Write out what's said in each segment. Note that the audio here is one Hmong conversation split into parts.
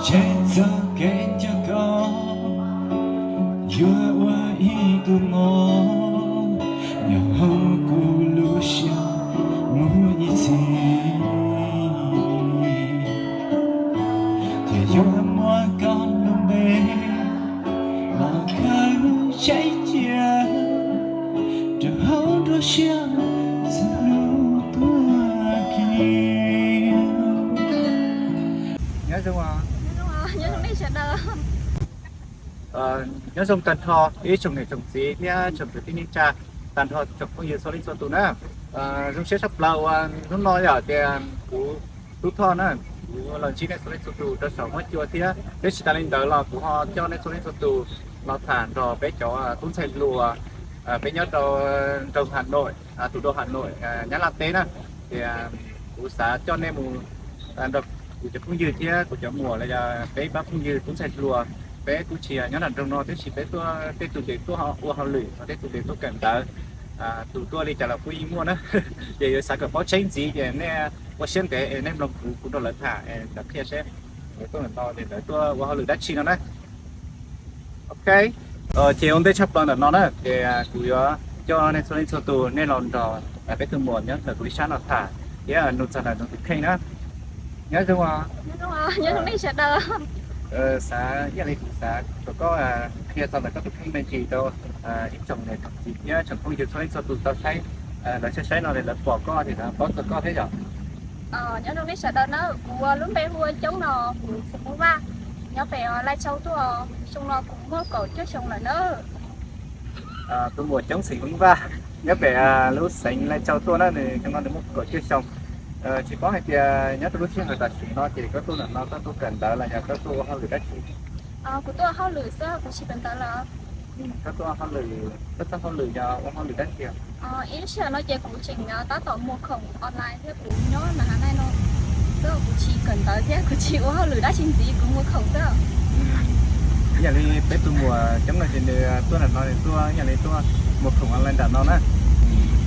Tseg txoj kev nco koj, yuav ua ib tug mos nyob hauv kuv lub siab mus ib txhis, thiab yuav muab koj lub npe los khawb tsheej cia rau hauv nruab siab txhua lub tuag kiag. Nyob zoo, nyob zoo nej sawv daws. Nyob zoo tag nrho ib tsoom niam tsoom txiv thiab tsoom kwv tij neej tsa, tag nrho tsoom phooj ywg txhua leej txhua tus na. Zoo siab tshaj plaws uas hnub no yog tias kuv Tub Thoj na, kuv los ntsib nej txhua leej txhua tus rau saum huab cua thiab, thiab tsis tas li ntawd los kuv ho coj nej txhua leej txhua tus los tham nrog peb cov tub ntxhais hluas, peb nyob rau nroog Hà Nội, thủ đô Hà Nội, Nyab Laj teb na. Ces kuv xav coj nej mus nrog kuv cov phooj ywg thiab kuv cov muam los yog peb pab phooj ywg tub ntxhais hluas, peb kuj tsis nyob nram nroog no tiam sis peb tuaj tej tus ces tuaj ua hauj lwm, tej tus ces tuaj kawm ntawv, tus tuaj li cas los kuj yeej muaj na. Ces yuav xav kom paub tseeb ntxiv ces nej ua siab ntev es nej mloog kuv, kuv nrog lawv tham es lawv qhia seb lawv tuaj ntawm no ces lawv tuaj ua hauj lwm dab tsi no na. Ok, ces ua ntej tshaj plaws ntawm no na ces kuv yuav coj nej txhua leej txhua tus nej los nrog peb tus muam nyob ntawm kuv ib sab no tham thiab nug txog ntawm nws tus kheej na. Nyob zoo, nyob zoo nej sawv daws. Xav ib yam li kuv xav kom koj qhia txog ntawm koj tus kheej me ntsis rau ib tsoom niam tsoom txiv thiab tsoom phooj ywg txhua leej txhua tus tau saib, lawv saib saib no lawv pom koj ces lawv paub txog koj thiab yom. Nyob zoo nej sawv daws na, kuv lub npe hu ua Coob no, kuv xeem Hmoob Vaj, nyob pem Lai Châu tuaj, xyoo no kuv muaj kaum cuaj xyoo lawm na. Tus muam Coob xeem Hmoob Vaj, nyob pem lub xeev Lai Châu tuaj na, nws xyoo no nws muaj kaum cuaj xyoo. Tsis paub hais tias nyob rau lub sij hawm tam sim no ces koj tuaj ntawm no koj tuaj kawm ntawv los yog koj tuaj ua hauj lwm dab tsi? Kuv tuaj ua hauj lwm xwb, kuv tsis kawm ntawv lawm. Koj tuaj ua hauj lwm, koj txoj hauj lwm yog ua hauj lwm dab tsi? Ib lub sij hawm no ces kuv tseem tab tom muag khoom online thiab kuv nyob na ha nai no xwb, kuv tsis kawm ntawv thiab kuv tsis ua hauj lwm dab tsi ntxiv, kuv muag khoom xwb. Ib yam li peb tus muam Coob no ces nws tuaj ntawm no nws tuaj ib yam li tuaj muag khoom online nram no na.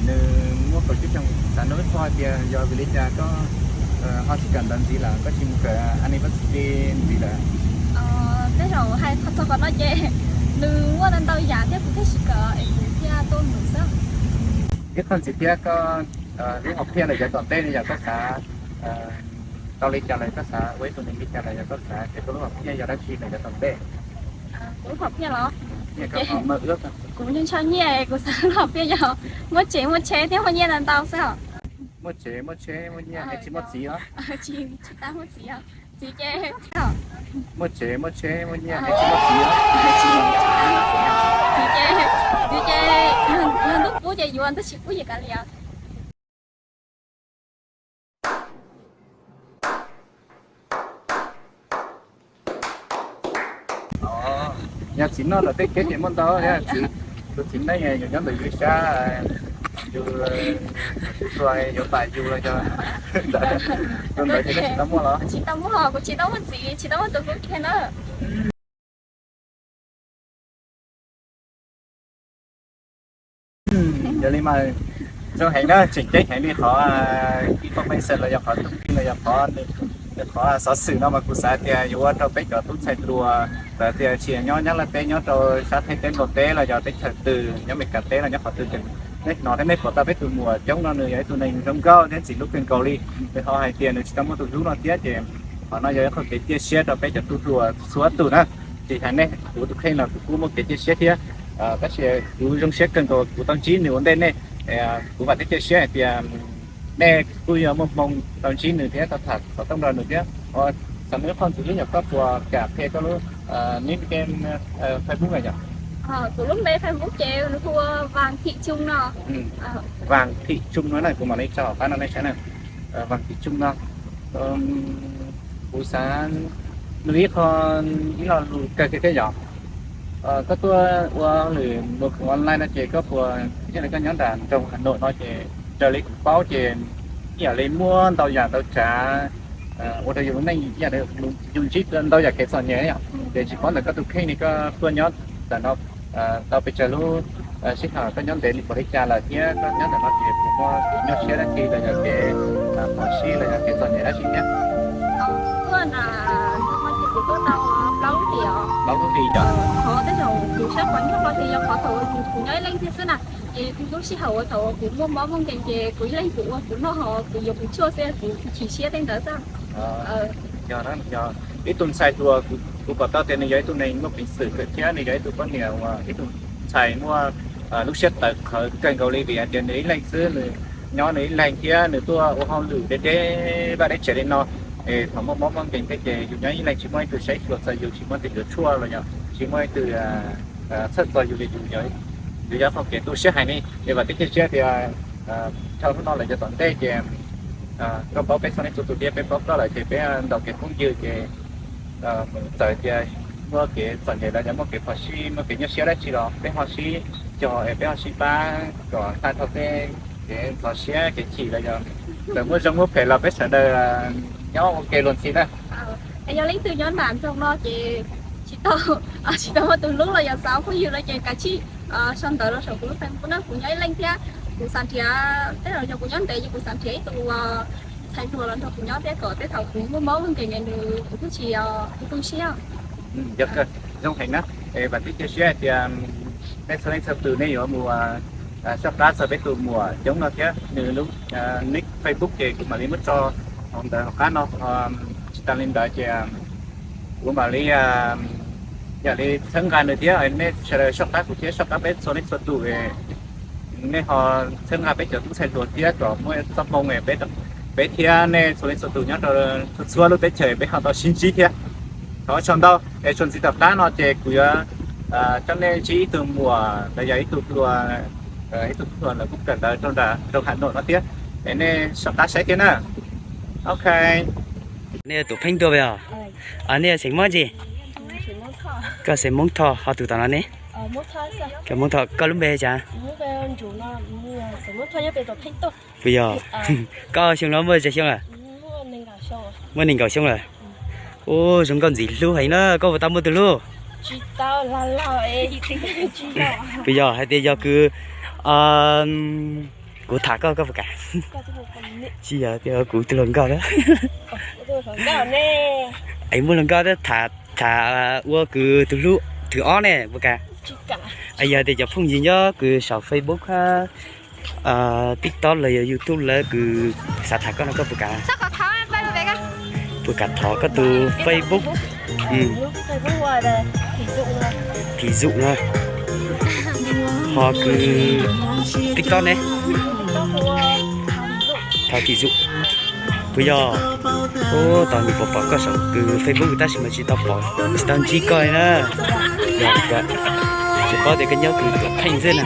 Nws muaj kaum cuaj xyoo, xav nug ib qho hais tias yog vim li cas koj ho tsis kawm ntawv ntxiv lawm, koj tsis mus kawm university ntxiv lawm? Tej zaum hais txog qhov no ces nws muaj ntau ntau yam thiab kuv thiaj tsis kawm es kuv thiaj tuaj mus xwb. Ib qho ntxiv thiab, koj lub hom phiaj lawm yav tom ntej no yog koj xav tau li cas lawm, koj xav ua ib tug neeg li cas lawm, yog koj xav tias koj lub hom phiaj yog dab tsi lawm yav tom ntej? Kuv lub hom phiaj los? Kuv ntshaw ntshaw nyiaj, kuv xav lub hom phiaj yog muaj tsev muaj tsheb thiab muaj nyiaj ntau ntau xwb. Muaj tsev muaj tsheb muaj nyiaj es tsis muaj txiv os? Tsis, tsis tau muaj txiv os. Txiv ces, muaj tsev muaj tsheb muaj nyiaj es tsis muaj txiv os? Txiv ces, txiv ces yog ntuj pub ces yuav, ntuj tsis pub ces kav liam. Yog txiv noj lawm tej kev ces muaj ntau thiab txiv. Tus txiv neej yus nyob ntawm yus sab, yus, yus tuag yuav pam yus los yog tus ntawd ces koj tsis tau muaj los? Tsis tau muaj, kuv tsis tau muaj txiv, tsis tau muaj tus kub kiag na. Yog li mas zoo heev na, tseem ceeb heev li qhov information los yog qhov tus kheej los yog qhov, qhov xov xwm no mas kuv xav tias yuav ua rau peb cov tub ntxhais hluas, xav tias tsis nyob Nyab Laj teb, nyob rau sab Thaib teb, Nplog teb los yog teb chaws twg, nyob Meskas teb los nyob qhov twg ces nej hnov thiab nej pom tau peb tus muam Coob no nws yog ib tug neeg zoo nkauj thiab ntxim hlub kawg nkaus li. Nws ho hais tias nws tsis tau muaj tus hlub no thiab ces qhov no yog ib qho kev cia siab rau peb cov tub hluas txhua tus na. Tsis hais nej, kuv tus kheej los kuv kuj muaj kev cia siab thiab, tab sis kuv zoo siab kawg nkaus kuv tau ntsib nws ua ntej nej. Kuv vam thiab cia siab hais tias nej kuj yuav muaj hmoo tau ntsib nws thiab tau tham xov tooj nrog nws thiab. Xav nug ib qho ntxiv, ib nyuag koj puas kam qhia koj lub nickname Facebook yom? Kuv lub npe Facebook ces nws hu ua Vàng Thị Trung no. Vàng Thị Trung no na, kuv mam li tso qab no nej saib na. Vàng Thị Trung no. Kuv xav nug ib qho, ib lo lus kawg kiag thiab yom. Koj tuaj ua lwm mus online no ces koj puas, yog li koj nyob nram nroog Hà Nội no ces raws li kuv paub ces ib yam li muaj ntau yam ntau tsav ua rau yus lub neej ib yam li yus ntsib ntau yam kev txom nyem yom. Ces tsis paub ntawm koj tus kheej li, koj tuaj nyob ntawm no tau pes tsawg lub sij hawm, koj nyob ntev li puas li cas lawm thiab koj nyob ntawm no ces puas muaj kev nyuaj siab dab tsi los yog kev phom sij los yog kev txom nyem dab tsi thiab? Tuaj na, tuaj Qhov tej zaum kuv sab qhov nyob no ces yog qhov thaum kuv nyob ib leeg thiab xwb na. Ces lub sij hawm uas thaum kuv muaj mob muaj nkeeg ces kuv ib leeg kuv ua kuv noj hos kuv yuav kuv tshuaj xwb, kuv chim siab tej ntawd xwb. Yog, yog ib tug ntxhais hluas, kuv pom tau tias nws yog ib tug neeg muaj peev xwm kawg thiab nws yog ib tug poj niam uas ib tug ntxhais muaj lub siab tawv qhawv kawg nkaus li vim hais tias nws ib leeg xwb, nws nyob nws ib leeg thiab nws tuaj ua hauj lwm deb deb vaj deb tsev li no. Es thaum muaj mob muaj nkeeg thiab ces yus nyob ib leeg tsis muaj ib tug saib xyuas txog yus, tsis muaj tus yuav tshuaj los yog tsis muaj ib tug txhawj txog yus li, yus yog ib tug kev tu siab heev li. Es vam thiab cia siab tias dhau hnub no los yav tom ntej ces koj paub peb txhua leej txhua tus thiab peb paub koj lawm ces peb ntaus kev phooj ywg ces txawm tias muaj kev txom nyem los yog muaj kev phom sij muaj kev nyuaj siab dab tsi los peb ho sib cog es peb ho sib pab kom tag nrho tej kev ntxhov siab kev chim los yog txawm muaj zoo muaj phem los peb sawv daws nyob ua ke luag ntxhi na. Yog leej twg nyob nram nroog no ces tsis tau, tsis tau muaj tus hlub los yog xav phooj ywg lawm ces kav tsij sau ntawv los saum kuv lub Facebook na, kuv nyob ib leeg thiab kuv xav nrhiav, tej zaum yog kuv nyob ntev ces kuv xav nrhiav ib tug ntxhais hluas los nrog kuv nyob thiab kom tej thaum kuv muaj mob muaj nkeeg nws kuv thiaj tsis tu siab. Yog kawg, zoo heev na. Es vam thiab cia siab hais tias nej txhua leej txhua tus nej yuav mus soj qab txog peb tus muam Yoob no thiab nws lub nick Facebook ces kuv mam li muab tso hauv ntawv hauv qab no. Tsis tas li ntawd ces kuv mam li yam li txhawb nqa nws thiab nej sawv daws soj qab kuv thiab soj qab peb txhua leej txhua tus, nej ho txhawb nqa peb cov tub ntxhais hluas thiab kom muaj txoj hmoo peb thiab nej txhua leej txhua tus nyob rau txhua txhua lub teb chaws peb ho tau sib ntsib thiab. Thov ua tsaug ntau es txuas ntxiv tom qab no ces kuv yuav coj nej ntsib ib tug muam los yog ib tug hluas, ib tug hluas lawv kuj kawm ntawv rau nram nroog Ham Nom no thiab, es nej soj qab saib thiab na. Ok. Nej tus pheej tuaj peb os. Nej xeem Hmoob tsi? Koj xeem Hmoob Thoj ho tus tom no ne? Koj Hmoob Thoj, koj lub npe cas? Puas yog? Koj xyoo no muaj tsawg xyoo lawm? Muaj nees nkaum xyoo lawm. Ua zoo nkauj ntxim hlub heev na, koj puas tau muaj tus hlub? Puas yog hais tias yog kws kuv tham koj koj puas kam? Tsis yog tias kuv tus hluas nkauj na. Es muaj hluas nkauj thiab tham, tham ua kws tus hlub thwm ob ne puas kam? Es yog tias cov phooj ywg nyob kws saum Facebook, TikTok los yog YouTube lawv kws xav tham koj no koj puas kam? Puas kam thov koj tus Facebook? Thim Zum no. Ho kws TikTok ne? Thov Thim Zum. Puas yog? Ua tau nws pom pom koj saum kws Facebook tab sis mas tsis tau pom tsis tau ntsib koj li na. Yog li cas? Tsis paub tias koj nyob kws Tuam Pheej xwb na.